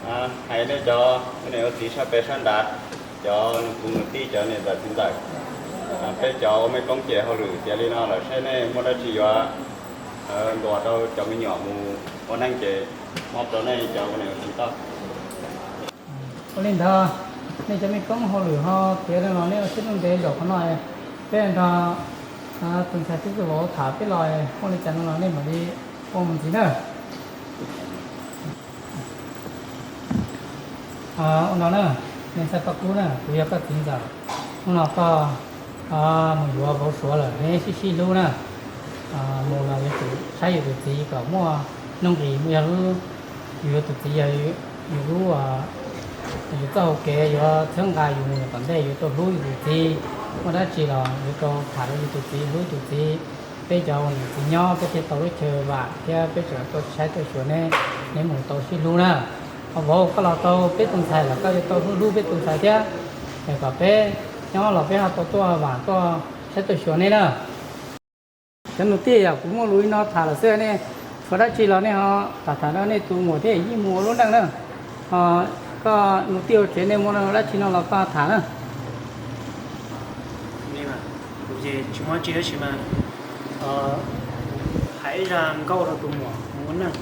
Hais nej cov ua niam ua txiv sab pem sab nrad, cov nus kwv nus tij, cov niam ntxawm txiv ntxawm, peb cov ua mej koob ces hauj lwm tiav li no lawm, saib nej muaj dab tsi yuav ntuas rau cov me nyuam mus ua neej ces muab rau nej cov ua niam ua txiv tau. Ua li ntawd, nej cov mej koob hauj lwm ho tiav li no, nej ua siab ntev zaum qhov no, peb nrog tus ntxhais tub txwj vauv tham peb los, muaj li cas no los nej mam li ua mus ntxiv na. Ua no na, me ntxhais Paj Kub na, kuv yog koj txiv ntxawm. Hnub no koj mus yuav vauv Suav lawm, neb sib sib hlub na. Mus los yuav tsum saib yus tus txiv kom muaj nuj nqis, muaj yog lub, yus yuav tus txiv yog yus lub, yus txoj hau kev yuav txhawb nqa yus mus tom ntej, yuav tau hlub yus tus txiv. Muaj dab tsi los yuav tau tham rau yus tus txiv, hlub yus tus txiv. Peb cov ua niam txiv nyob peb thiaj tau lub chaw vam thiab peb tseem tau saib tau xyuas neb, neb mus tau sib hlub na. Ho vauv, koj los tau peb tus ntxhais lawm, koj yuav tau hlub hlub peb tus ntxhais thiab, kom peb nyob los peb ho tau tuaj vam tuaj saib tuaj xyuas neb na. Cov nus tij, yog kuv muaj lus li no tham lawm xwb, nej tshuav dab tsi los nej ho tham tham rau nej tus muam thiab yeej mus ua lub neej na. Ho koj nus tij hauv tsev, nej muaj dab tsi no los koj tham na. Kuv ces tsis muaj dab tsi tab sis mas hais ib zaj nkauj rau tus muam mus ua neej.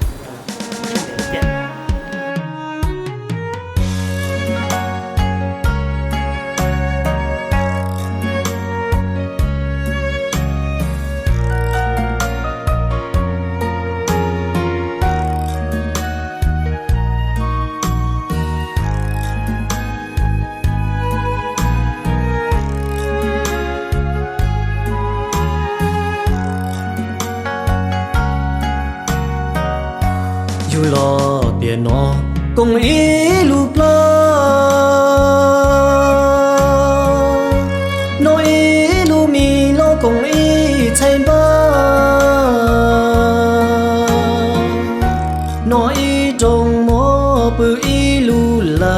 Yug los tiam no koom ib lub plab, noj ib lub mis los koom ib txhais npab, noj ib rooj mov pw ib lub lawv,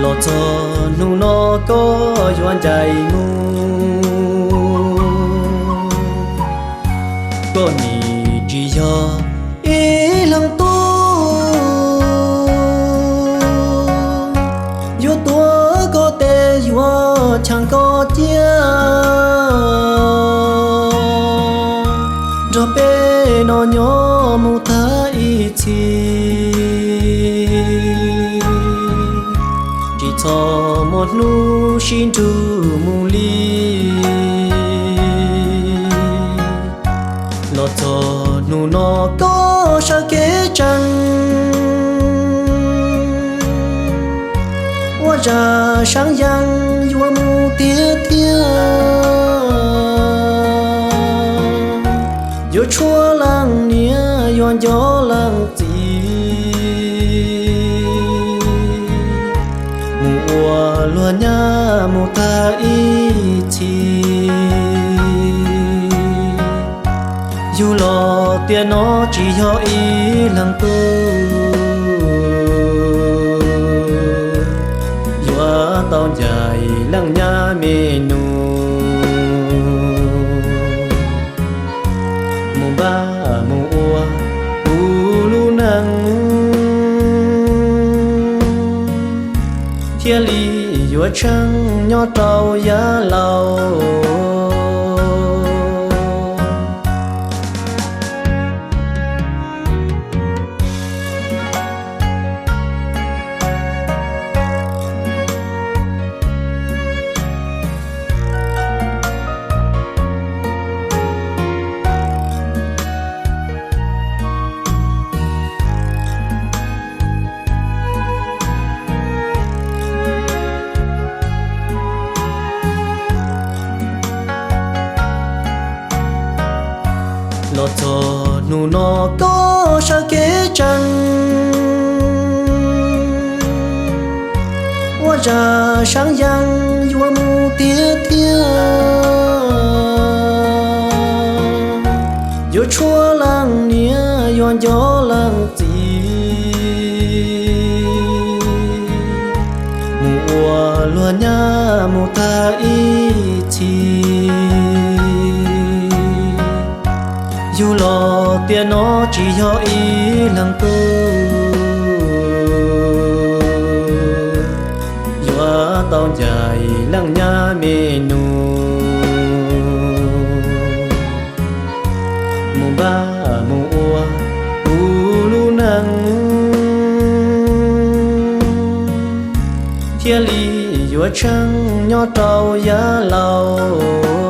los txog hnub no koj yuav ncaim mus. Koj nim tsis yog ib leeg tub, yuav tuav koj tes yuav cheem koj ciaj, nrog peb no nyob mus tag ib txhis, tsis txhob muaj hnub sib nrug mus li. Los txog hnub no koj sawv kev tsees, ua zaj sab yees yuav mus tiag tiag, yuav tshuav leej niam yuav nco leej txiv, mus ua luag nyab mus tag ib txhis. Yug los tiam no tsis yog ib leeg tub, yuav tau ncaim leej nyab me nus, mus npaj mus ua kuv lub neej, thiaj li yuav tsheej nyob rau yav laus. Los txog hnub no koj sawv kev tsees, ua zaj sab yees yuav mus tiag tiag, yuav tshuav leej niam yuav nco leej txiv, mus ua luag nyab mus tag ib txhis. Yug Txog tiam no tsis yog ib leeg tub yuav tau ncaim leej nyab me nus mus npaj mus ua kuv lub neej, thiaj li yuav tsheej nyob rau yav laus.